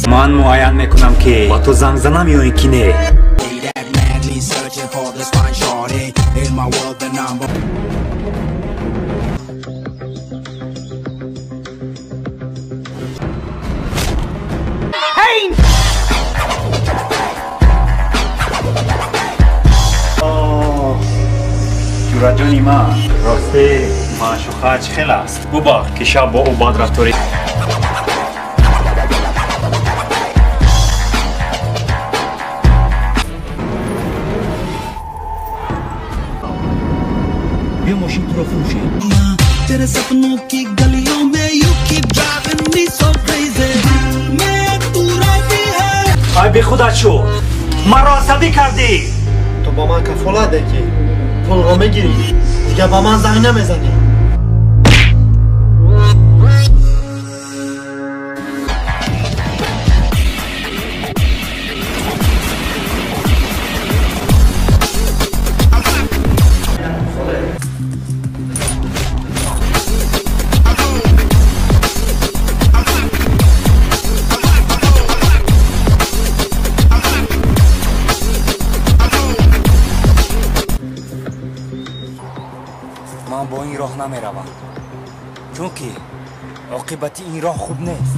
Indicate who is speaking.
Speaker 1: Ман муайян мекунам, ки ба ту занг занам ё ин ки не. Ҷураҷони ман, росте маъшуқа чӣ хел аст? Бубах, ки шаб бо ӯ бад рафторӣ.
Speaker 2: Биё, мошин туро фурӯшем.
Speaker 3: तेरे सपनों की गलियों में you keep driving me so crazy मैं तू रहती है.
Speaker 1: Ай, бехудат шуд, маро асабӣ кардӣ.
Speaker 4: Ту ба ман кафолат де, ки пулро мегирӣ, дигар ба ман занг намезанӣ.
Speaker 1: Ман бо ин роҳ намеравам, чунки оқибати ин роҳ хуб нест.